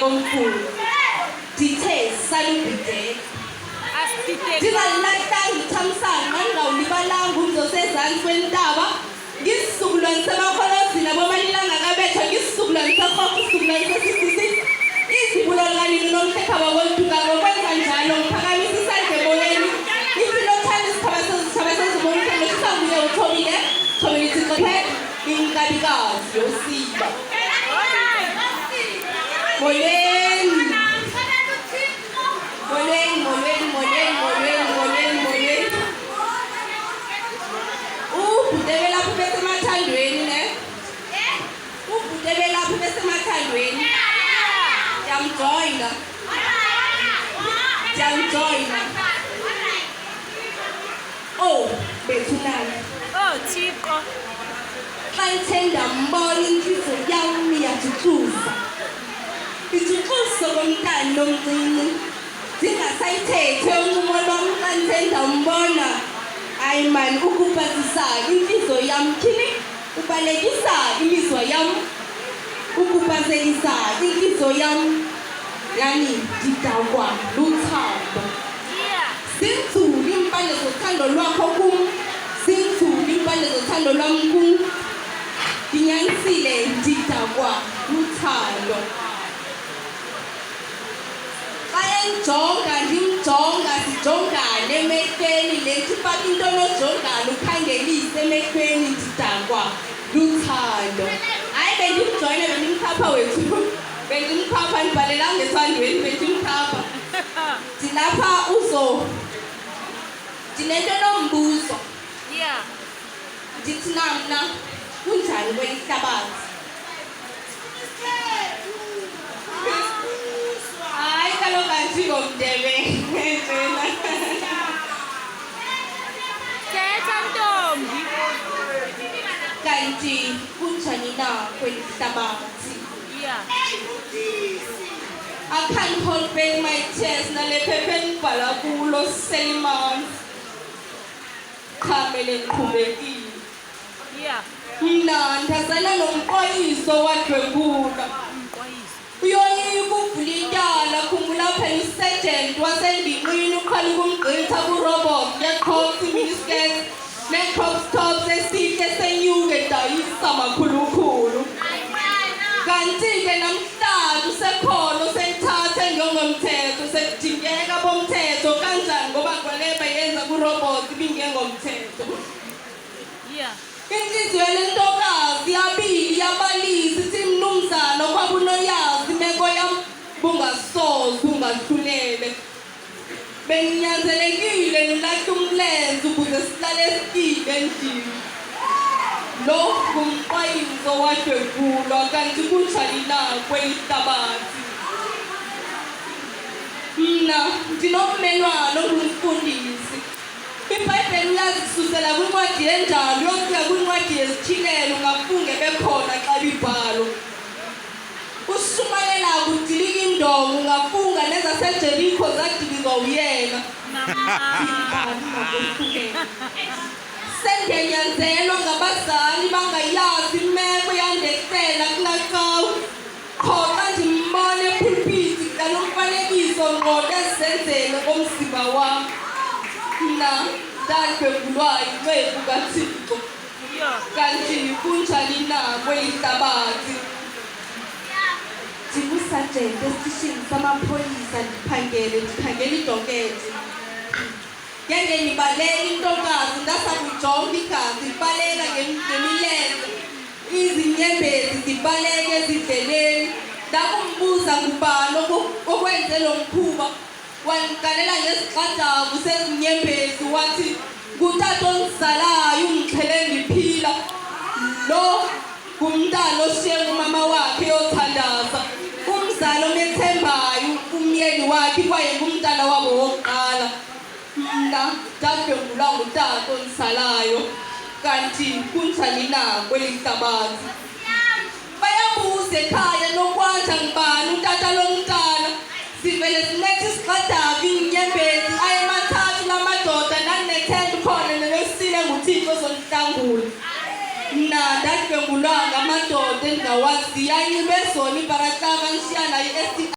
komfula. Ndithe salubhideka. Ndingalilahlanga ithamsanqa ndingawulibalanga umzi osezantsi kwentaba. Ngisizukulwane samakholozini abomalilanga kabethwa ngisizukulwane sakrokho isizukulwane sesisisi izibulo likanini nomhlekha wakontuka ngokwenza njalo ngiphakamisa isandla emoyeni ithi lothanda isikhaba sezithaba sezibonisa ngishisa nguye uthobile thobile ithixo inkabikazi yosiba molweni molweni molweni molweni molweni molweni molweni ubhuti ebelapha besemathandweni ne ubhuti ebelapha besemathandweni ndiyamjoyina ndiyamjoyina oh bethunani Oh Thixo. Xa ndithe ndambona intliziyo yam yajuxuza. Ijuxuza komntana omncinci. Ndingasayithethi uncumo lwam xa ndithe ndambona. Hayi mani ukubhazisa intliziyo yam tyhini ubalekisa imizwa yam. Ukubhazelisa intliziyo yam yani ndidakwa luthando. Zinzulu iimpande zothando lwakho kum, zinzulu iimpande zothando lwam kum. Ndinyanisile ndidakwa luthando. Xa endijonga ndimjonga sijongane emehlweni, le nto ifaka into nojongana ukhangelise emehlweni ndidakwa luthando. Hayi bendimjoyina bendimkhapha wethu, bendimkhapha andibhalelanga ethandweni bendimkhapha. Ndilapha uzo ndinento enombuzo. Ndithi na mna kunjani kweli hlabathi? Hayi kaloku andingomndebele njena. Thetha ntombi. Kanti kunjani na kweli hlabathi? I can't hold back my tears nale phepha engibhala kulo selimanzi. Qhamele ngiqhubekile. Mna ndazana nomqwayiso wadlwengula. Uyoyika ukuvula ityala khumbula phela usergeant wasengingqini uqhala ukumgqitha kurobot ngeqhoks miniskirt necrop tops esihle senyuke dayisa makhulukhulu. Kanti-ke namhlanje usekhona oselithathe njengomthetho sekudingeka bomthetho kanjani ngoba kwale bayenza kurobot ibingengomthetho. Inhliziyo yalentokazi yabili iyabalisa ithi mnumzana okwabunoyazi imeko yam bungasoze ungahlulele. Benginyanzelekile ngilahle umlenze ukuze sihlale sityile endlini. Lo ngumqwayizo wadlwengulwa kanti kunjani na kwelihlabathi. Mna ndinommelwane ongumfundisi. IBhayibheli uyazi kususela kwincwadi yendalo uyofika kwincwadi yezityhilelo ungafunge bekhona xa ibibhalwa. Ushumayela kudilika indonga ungafunga nezaseJeriko zadilizwa uyena. Sendiyanyanzelwa ngabazali bangayazi imeko yandehlela kulaa cawa. Qho xa ndimbona epulpiti ngidlala umfanekiso ngqo ndazenzele ngomzimba wam. Mna ndadlwengulwa yinceku kaThixo. Kanti kunjani na kweli hlabathi? Ndingusajenti esitishini samaphoyisa ndiphangele ndikhangela idoketi. Ngeke ngibaleke intokazi ndasakujonga igazi libaleka ngemilenze izinyembezi zibaleka ezindleleni ndakumbuza ngubani okwenze lo mkhuba Wangiqalela ngezixadavu sezinyembezi wathi ngutata ongizalayo ungixhele ngiphila. Lo ngumntana oshiye umama wakhe eyothandaza. Umzali omethembayo umyeni wakhe kwaye ngumntana wabo wokuqala. Mna ndadlwengulwa ngutata ondizalayo kanti kunjani na kweli hlabathi? Bayabuza ekhaya nokwanja ngubani utata lomntana. Sivele sinethe isixadavu iinyembezi ayemathathu la madoda ndandinethemba ukhona nelesile nguThixo ozondihlangula. Mna ndadlwengulwa ngamadoda endingawaziyo anxibe zona iibharaklava andishiya nayo i-STI.